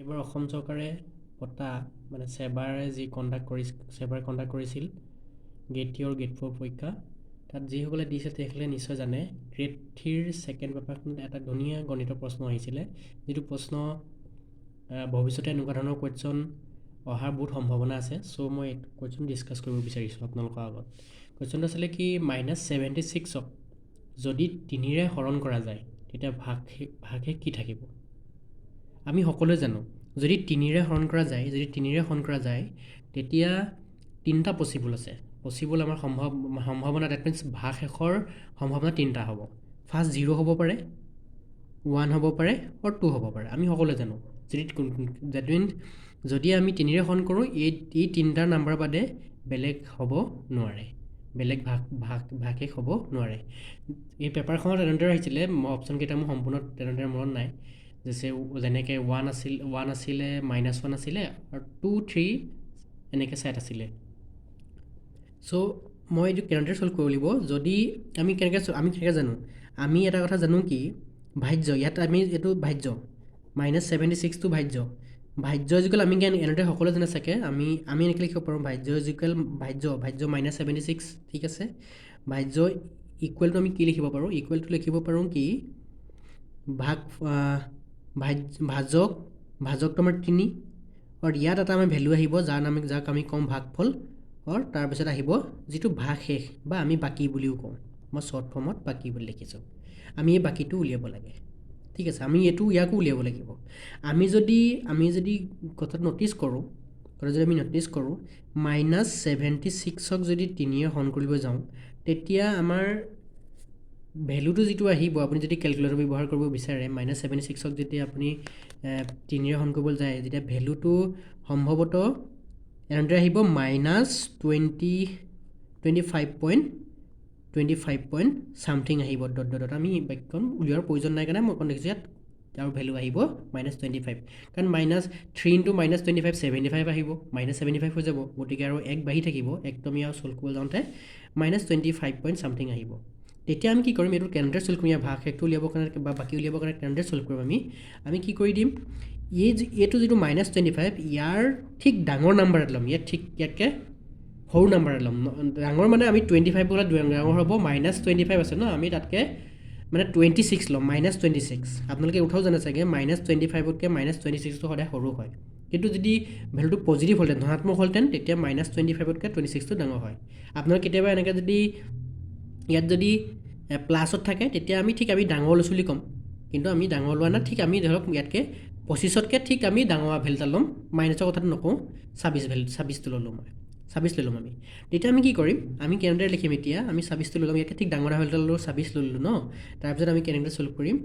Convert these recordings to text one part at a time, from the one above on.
এইবাৰ অসম চৰকাৰে পতা, মানে ছেবাৰে যি কণ্ডাক্ট কৰি ছেবাৰ কণ্ডাক্ট কৰিছিল গ্ৰেড 3 আৰু গ্ৰেড 4 পৰীক্ষা, তাত যিসকলে দিছে তেখেতসকলে নিশ্চয় জানে, গ্ৰেড 3ৰ ছেকেণ্ড পেপাৰখনত এটা ধুনীয়া গণিতৰ প্ৰশ্ন আহিছিলে, যিটো প্ৰশ্ন ভৱিষ্যতে এনেকুৱা ধৰণৰ কুৱেশ্যন অহাৰ বহুত সম্ভাৱনা আছে। চ' মই এইটো কুৱেশ্যন ডিছকাছ কৰিব বিচাৰিছোঁ আপোনালোকৰ আগত। কুৱেশ্যনটো আছিলে কি, -76ক যদি 3ৰে হৰণ কৰা যায়, তেতিয়া ভাগশেষ কি থাকিব? আমি সকলোৱে জানো, যদি 3ৰে হৰণ কৰা যায়, যদি 3ৰে হৰণ কৰা যায়, তেতিয়া তিনিটা পচিবল আছে। পচিবল আমাৰ সম্ভাৱনা, that means ভাগশেষৰ সম্ভাৱনা তিনিটা হ'ব। ফাৰ্ষ্ট 0 হ'ব পাৰে, 1 হ'ব পাৰে আৰু 2 হ'ব পাৰে। আমি সকলোৱে জানো, যদি that means যদি আমি 3ৰে হৰণ কৰোঁ, এই তিনিটা নাম্বাৰ বাদে বেলেগ হ'ব নোৱাৰে, বেলেগ ভাগশেষ হ'ব নোৱাৰে। এই পেপাৰখনত তেনেদৰে আহিছিলে। মই অপশ্যনকেইটা মোৰ সম্পূৰ্ণ তেনেদৰে মনত নাই। যেনেকৈ 1 আছিল, 1 আছিলে, -1 আছিলে আৰু 2, 3 এনেকৈ ছেট আছিলে। চ' মই এইটো কেনেদৰে চল্ভ কৰিব লাগিব? যদি আমি কেনেকৈ জানো? আমি এটা কথা জানো কি, ভাজ্য, ইয়াত আমি এইটো ভাজ্য -76টো ভাজ্য, ভাজ্য is equal আমি এনেদৰে সকলোৱে জানে চাগে, আমি এনেকৈ লিখিব পাৰোঁ, ভাজ্য is equal ভাজ্য -76। ঠিক আছে, ভাজ্য ইকুৱেলটো আমি কি লিখিব পাৰোঁ? ইকুৱেলটো লিখিব পাৰোঁ কি, ভাগ ভাজক, ভাজকটো আমাৰ 3 আৰু ইয়াত এটা আমাৰ ভেলু আহিব, যাক আমি ক'ম ভাগফল, আৰু তাৰপিছত আহিব যিটো ভাগশেষ বা আমি বাকী বুলিও কওঁ। মই শ্বৰ্ট ফৰ্মত বাকী বুলি লিখিছোঁ। আমি এই বাকীটো উলিয়াব লাগে। ঠিক আছে, আমি এইটো ইয়াকো উলিয়াব লাগিব। আমি যদি কথাটো ন'টিছ কৰোঁ, কথাটো যদি আমি ন'টিছ কৰোঁ, -76ক যদি 3ৰে হৰণ কৰিব যাওঁ, তেতিয়া আমাৰ ভেলুটো যিটো আহিব, আপুনি যদি কেলকুলেটৰ ব্যৱহাৰ কৰিব বিচাৰে, -76ক যেতিয়া আপুনি 3ৰে হৰণ কৰিবলৈ যায়, যেতিয়া ভেলুটো সম্ভৱতঃ এনেদৰে আহিব, minus 25.25 point something আহিব, ডট ডট ডট। আমি বাক্যখন উলিওৱাৰ প্ৰয়োজন নাই কাৰণে মই অকণ দেখিছোঁ, ইয়াত আৰু ভেলু আহিব -25, কাৰণ -3 ইনটু -25 75 আহিব, -75 হৈ যাব। গতিকে আৰু এক বাঢ়ি থাকিব, একটো আমি আৰু চল্ভ কৰিব যাওঁতে -25 পইণ্ট ছামথিং আহিব। তেতিয়া আমি কি কৰিম? এইটো কেনেদৰে চল্ভ কৰিম? ইয়াৰ ভাগশেষটো উলিয়াবৰ কাৰণে বা বাকী উলিয়াবৰ কাৰণে কেনেদৰে চল্ভ কৰিম? আমি কি কৰি দিম? এইটো যিটো -25, ইয়াৰ ঠিক ডাঙৰ নাম্বাৰ এটা ল'ম, ইয়াত ঠিক ইয়াতকৈ সৰু নাম্বাৰ এটা ল'ম। ডাঙৰ মানে আমি 25 হ'লে ডাঙৰ হ'ব, -25 আছে ন, আমি তাতকৈ মানে 26 ল'ম, -26। আপোনালোকে উঠাও জানে চাগে, -25তকৈ -26টো সদায় সৰু হয়। কিন্তু যদি ভেলুটো পজিটিভ হ'লহেঁতেন, ধনাত্মক হ'লহেঁতেন, তেতিয়া -25তকৈ 26টো ডাঙৰ হয়। আপোনালোকে কেতিয়াবা এনেকৈ যদি ইয়াত যদি প্লাছত থাকে, তেতিয়া আমি ঠিক আমি ডাঙৰ লৈছোঁ বুলি ক'ম। কিন্তু আমি ডাঙৰ লোৱা নাই, ঠিক আমি ধৰক ইয়াতকৈ 25তকৈ ঠিক আমি ডাঙৰ ভেলু এটা ল'ম, মাইনাছৰ কথাটো নকওঁ, 26 ভেলু, 26টো ল'লোঁ মই, 26 লৈ ল'ম আমি। তেতিয়া আমি কি কৰিম? আমি কেনেদৰে লিখিম? এতিয়া আমি 26টো লৈ ল'ম, ইয়াতকৈ ঠিক ডাঙৰ ভেলু এটা ল'লোঁ, 26 লৈ ল'লোঁ ন। তাৰপিছত আমি কেনেদৰে চল্ভ কৰিম?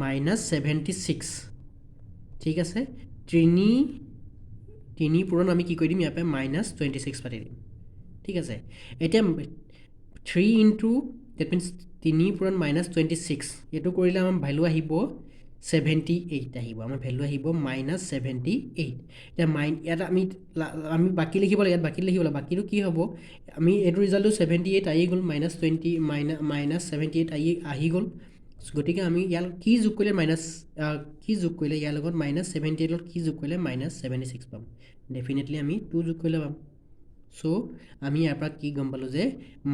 -76, ঠিক আছে, 3 পূৰণ আমি কি কৰি দিম? ইয়াৰ পৰা -26 পাতি দিম। ঠিক আছে, এতিয়া থ্ৰী ইনটু, that means 3 পূৰণ -26, এইটো কৰিলে আমাৰ ভেলু আহিব 78 আহিব, আমাৰ ভেলু আহিব -78। এতিয়া ইয়াত আমি বাকী লিখিব লাগে, ইয়াত বাকী লিখিব লাগে। বাকীটো কি হ'ব? আমি এইটো ৰিজাল্টটো 78 আহি গ'ল, মাইনাছ টুৱেণ্টি মাইনা -78 আহি গ'ল। গতিকে আমি ইয়াৰ কি যোগ কৰিলে, মাইনাছ কি যোগ কৰিলে, ইয়াৰ লগত -78ত কি যোগ কৰিলে -76 পাম? ডেফিনেটলি আমি 2 যোগ কৰিলে পাম। চ' আমি ইয়াৰ পৰা কি গম পালোঁ যে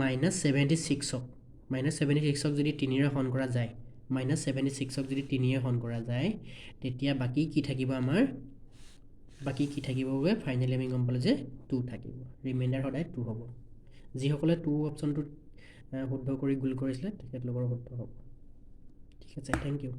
-76ক যদি 3ৰে হৰণ কৰা যায়, -76ক যদি 3ৰে হৰণ কৰা যায়, তেতিয়া বাকী কি থাকিব আমাৰ? বাকী কি থাকিবগৈ? ফাইনেলি আমি গম পালোঁ যে 2 থাকিব। ৰিমাইণ্ডাৰ সদায় 2 হ'ব। যিসকলে 2 অপশ্যনটোত শুদ্ধ কৰি গোল কৰিছিলে, তেখেতলোকৰ শুদ্ধ হ'ব। ঠিক আছে, thank U.